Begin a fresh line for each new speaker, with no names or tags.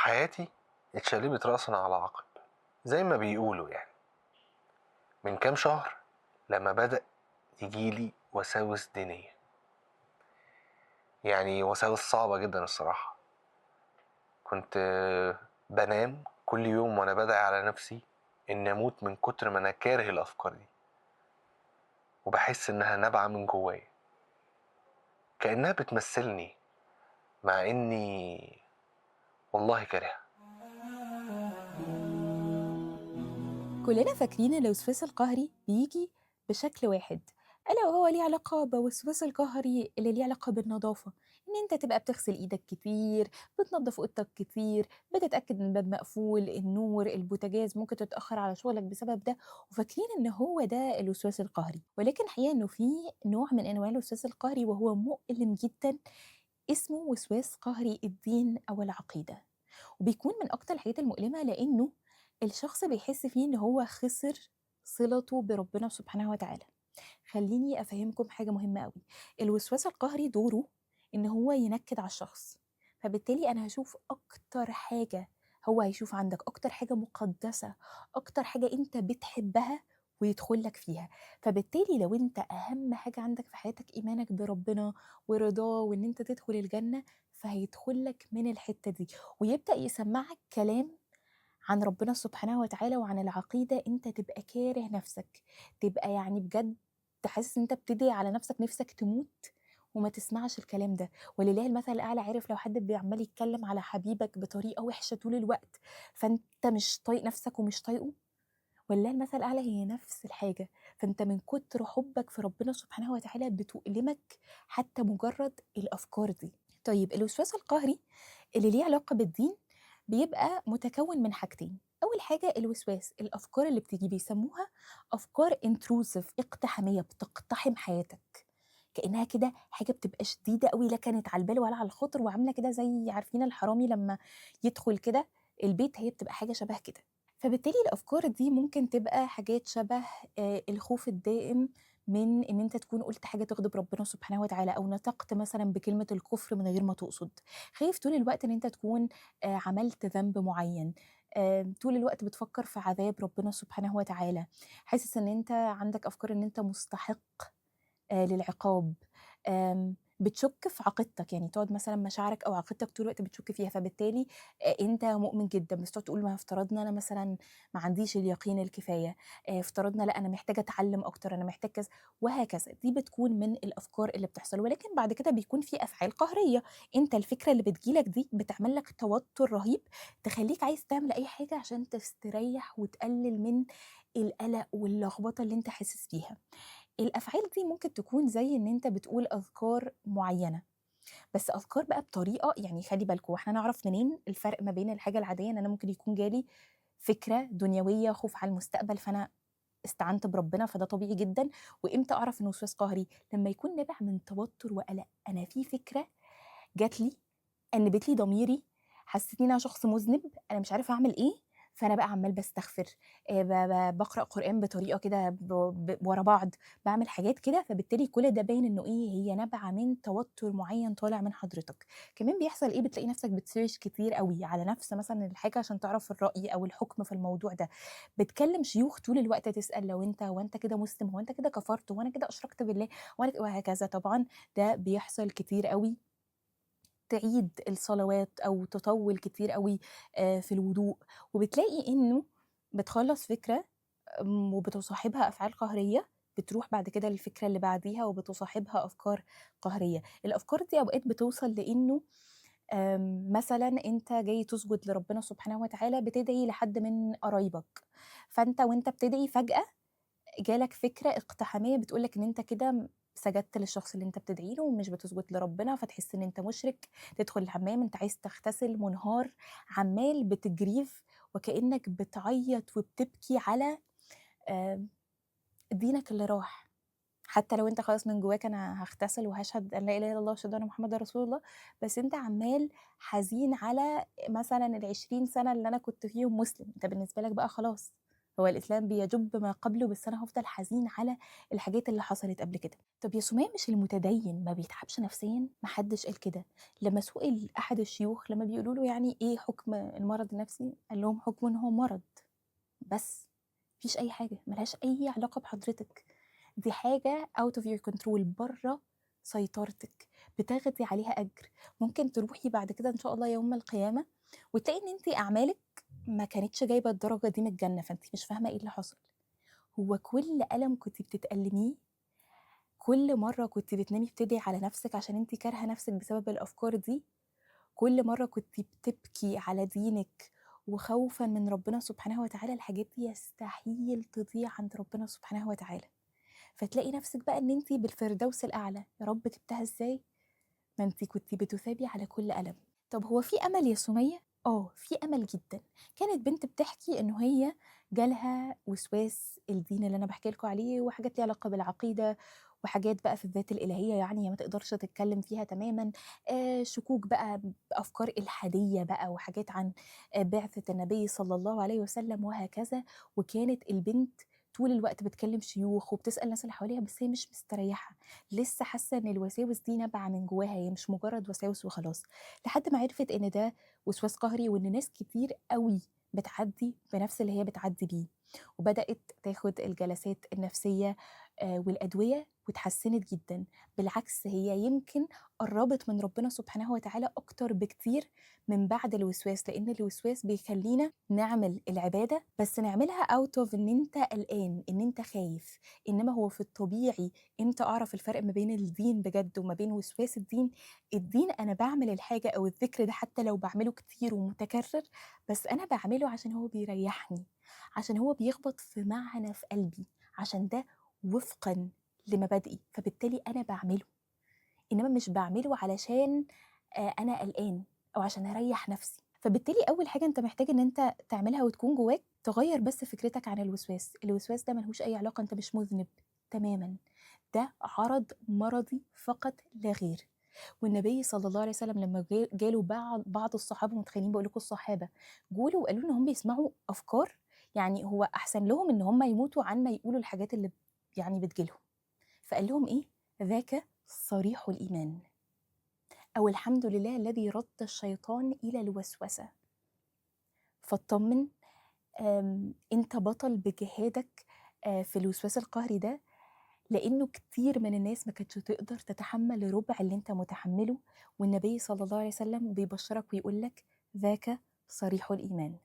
حياتي اتشقلبت رأسا على عقب زي ما بيقولوا يعني. من كام شهر لما بدأ يجيلي وساوس دينية، يعني وساوس صعبة جدا الصراحة. كنت بنام كل يوم وأنا بدعي على نفسي إن أموت من كتر ما أنا كاره الأفكار دي، وبحس إنها نابعة من جوايا كأنها بتمثلني، مع إني والله كارهها.
كلنا فاكرين الوسواس القهري بيجي بشكل واحد، ألا وهو ليه علاقة بوسواس القهري اللي ليه علاقة بالنظافة، إن أنت تبقى بتغسل إيدك كتير، بتنظف أوضتك كتير، بتتأكد إن الباب مقفول، النور، البوتاجاز، ممكن تتأخر على شغلك بسبب ده، وفاكرين إن هو ده الوسواس القهري. ولكن الحقيقة إنه في نوع من أنواع الوسواس القهري وهو مؤلم جدا، اسمه وسواس قهري الدين أو العقيدة، وبيكون من أكتر الحاجات المؤلمة لأنه الشخص بيحس فيه إن هو خسر صلته بربنا سبحانه وتعالى. خليني أفهمكم حاجة مهمة قوي. الوسواس القهري دوره إن هو ينكد على الشخص، فبالتالي أنا هشوف أكتر حاجة هو هيشوف عندك، أكتر حاجة مقدسة، أكتر حاجة أنت بتحبها ويدخل لك فيها. فبالتالي لو أنت أهم حاجة عندك في حياتك إيمانك بربنا ورضاه وإن أنت تدخل الجنة، فهيدخل لك من الحتة دي ويبدأ يسمعك كلام عن ربنا سبحانه وتعالى وعن العقيدة. أنت تبقى كاره نفسك، تبقى يعني بجد تحس إن أنت بتدعي على نفسك، نفسك تموت وما تسمعش الكلام ده. ولله المثل الأعلى. عارف لو حد بيعمل يتكلم على حبيبك بطريقة وحشة طول الوقت فأنت مش طايق نفسك ومش طايقه، ولله المثل الأعلى هي نفس الحاجة. فأنت من كتر حبك في ربنا سبحانه وتعالى بتؤلمك حتى مجرد الأفكار دي. طيب الوسواس القهري اللي ليه علاقة بالدين بيبقى متكون من حاجتين. أول حاجة الوسواس، الأفكار اللي بتيجي بيسموها أفكار intrusive، اقتحامية، بتقتحم حياتك كأنها كده حاجة بتبقى شديدة قوي، لا كانت على البال ولا على الخاطر، وعاملة كده زي عارفين الحرامي لما يدخل كده البيت، هي بتبقى حاجة شبه كده. فبالتالي الأفكار دي ممكن تبقى حاجات شبه الخوف الدائم من إن أنت تكون قلت حاجة تغضب ربنا سبحانه وتعالى، أو نطقت مثلا بكلمة الكفر من غير ما تقصد. خايف طول الوقت إن أنت تكون عملت ذنب معين، طول الوقت بتفكر في عذاب ربنا سبحانه وتعالى، حاسس إن أنت عندك أفكار إن أنت مستحق للعقاب، بتشك في عقيدتك، يعني تقعد مثلا مشاعرك او عقيدتك طول الوقت بتشك فيها. فبالتالي انت مؤمن جدا بس تقعد تقول ما افترضنا انا مثلا ما عنديش اليقين الكفاية، افترضنا لا انا محتاجه اتعلم اكتر، انا محتاج كذا، وهكذا. دي بتكون من الافكار اللي بتحصل. ولكن بعد كده بيكون في افعال قهريه. انت الفكرة اللي بتجيلك دي بتعمل لك توتر رهيب تخليك عايز تعمل اي حاجة عشان تستريح وتقلل من القلق واللخبطه اللي انت حاسس بيها. الأفعال دي ممكن تكون زي إن أنت بتقول أذكار معينة، بس أذكار بقى بطريقة، يعني خلي بالكم إحنا نعرف منين الفرق ما بين الحاجة العادية إن أنا ممكن يكون جالي فكرة دنيوية، خوف على المستقبل، فأنا استعنت بربنا فده طبيعي جدا، وإمتى أعرف إنه وسواس قهري؟ لما يكون نابع من توتر وقلق. أنا في فكرة جات لي أنبت لي ضميري، حسيت إن أنا شخص مذنب، أنا مش عارفة أعمل إيه، فأنا بقى عمال بستغفر، بقرأ قرآن بطريقة كده ورا بعض، بعمل حاجات كده. فبالتالي كل ده باين إنه إيه، هي نابعة من توتر معين طالع من حضرتك. كمان بيحصل إيه، بتلاقي نفسك بتسيرش كتير قوي على نفس مثلا الحاجة عشان تعرف الرأي أو الحكم في الموضوع ده، بتكلم شيوخ طول الوقت تسأل لو أنت هو أنت كده مسلم، هو أنت كده كفرت، هو أنا كده أشركت بالله، وهكذا. طبعا ده بيحصل كتير قوي. تعيد الصلوات أو تطول كتير قوي في الوضوء، وبتلاقي إنه بتخلص فكرة وبتصاحبها أفعال قهرية، بتروح بعد كده للفكرة اللي بعديها وبتصاحبها أفكار قهرية. الأفكار دي أوقات بتوصل لإنه مثلا أنت جاي تسجد لربنا سبحانه وتعالى، بتدعي لحد من قرايبك، فأنت وأنت بتدعي فجأة جالك فكرة اقتحامية بتقولك إن أنت كده سجدت للشخص اللي انت بتدعي له ومش بتسجد لربنا، فتحس ان انت مشرك. تدخل الحمام انت عايز تغتسل، منهار، عمال بتجريف وكأنك بتعيط وبتبكي على دينك اللي راح. حتى لو انت خلاص من جواك انا هغتسل وهشهد ان لا اله الا الله واشهد ان محمد رسول الله، بس انت عمال حزين على مثلا ال20 سنة اللي انا كنت فيهم مسلم. انت بالنسبة لك بقى خلاص هو الإسلام بيجب ما قبله، بس أنا هفضل حزين على الحاجات اللي حصلت قبل كده. طب يا سمية مش المتدين ما بيتعبش نفسيا؟ ما حدش قال كده. لما سئل أحد الشيوخ لما بيقولوا له يعني إيه حكم المرض النفسي، قال لهم حكمه إن هو مرض بس، مفيش أي حاجة، ملهاش أي علاقة بحضرتك، دي حاجة out of your control، بره سيطرتك، بتاخدي عليها أجر. ممكن تروحي بعد كده إن شاء الله يوم القيامة وتلاقي إن أنت أعمالك ما كانتش جايبة الدرجة دي من الجنة، فأنت مش فاهمة إيه اللي حصل. هو كل ألم كنت بتتألميه، كل مرة كنت بتنامي بتدعي على نفسك عشان أنت كارهة نفسك بسبب الأفكار دي، كل مرة كنت بتبكي على دينك وخوفا من ربنا سبحانه وتعالى، الحاجات دي يستحيل تضيع عند ربنا سبحانه وتعالى. فتلاقي نفسك بقى ان انت بالفردوس الاعلى، يا رب جبتها ازاي؟ ما انت كنت بتثابي على كل ألم. طب هو في امل يا سمية؟ في امل جدا. كانت بنت بتحكي انه هي جالها وسواس الدين اللي انا بحكي لكم عليه، وحاجات ليها علاقة بالعقيدة، وحاجات بقى في الذات الإلهية يعني ما تقدرش تتكلم فيها تماما، شكوك بقى بأفكار إلحادية بقى، وحاجات عن بعثة النبي صلى الله عليه وسلم وهكذا. وكانت البنت طول الوقت بتكلم شيوخ وبتسأل الناس اللي حواليها، بس هي مش مستريحة، لسه حاسة إن الوساوس دي نابعة من جواها، هي مش مجرد وساوس وخلاص. لحد ما عرفت إن ده وسواس قهري، وإن ناس كتير قوي بتعدي بنفس اللي هي بتعدي بيه، وبدأت تاخد الجلسات النفسية والأدوية وتحسنت جدا. بالعكس هي يمكن قربت من ربنا سبحانه وتعالى أكتر بكتير من بعد الوسواس، لأن الوسواس بيخلينا نعمل العبادة بس نعملها out of إن أنت قلقان، إن أنت خايف. إنما هو في الطبيعي إمتى أعرف الفرق ما بين الدين بجد وما بين وسواس الدين؟ الدين أنا بعمل الحاجة أو الذكر ده حتى لو بعمله كتير ومتكرر، بس أنا بعمله عشان هو بيريحني، عشان هو بيخبط في معنى في قلبي، عشان ده وفقا لمبادئي، فبالتالي أنا بعمله. إنما مش بعمله علشان أنا قلقان أو عشان أريح نفسي. فبالتالي أول حاجة أنت محتاج إن أنت تعملها وتكون جواك، تغير بس فكرتك عن الوسواس. الوسواس ده ملهوش أي علاقة، أنت مش مذنب تماما، ده عرض مرضي فقط لا غير. والنبي صلى الله عليه وسلم لما جاله بعض الصحابة، متخيلين بقول لكم الصحابة جوله وقالوا إن هم بيسمعوا أفكار، يعني هو أحسن لهم إن هم يموتوا عن ما يقولوا الحاجات اللي يعني بتجيلهم. فقال لهم إيه؟ ذاك صريح الإيمان، أو الحمد لله الذي رد الشيطان إلى الوسوسة. فاطمن، أنت بطل بجهادك في الوسواس القهري ده، لأنه كتير من الناس ما كانتش تقدر تتحمل ربع اللي أنت متحملة، والنبي صلى الله عليه وسلم بيبشرك ويقول لك ذاك صريح الإيمان.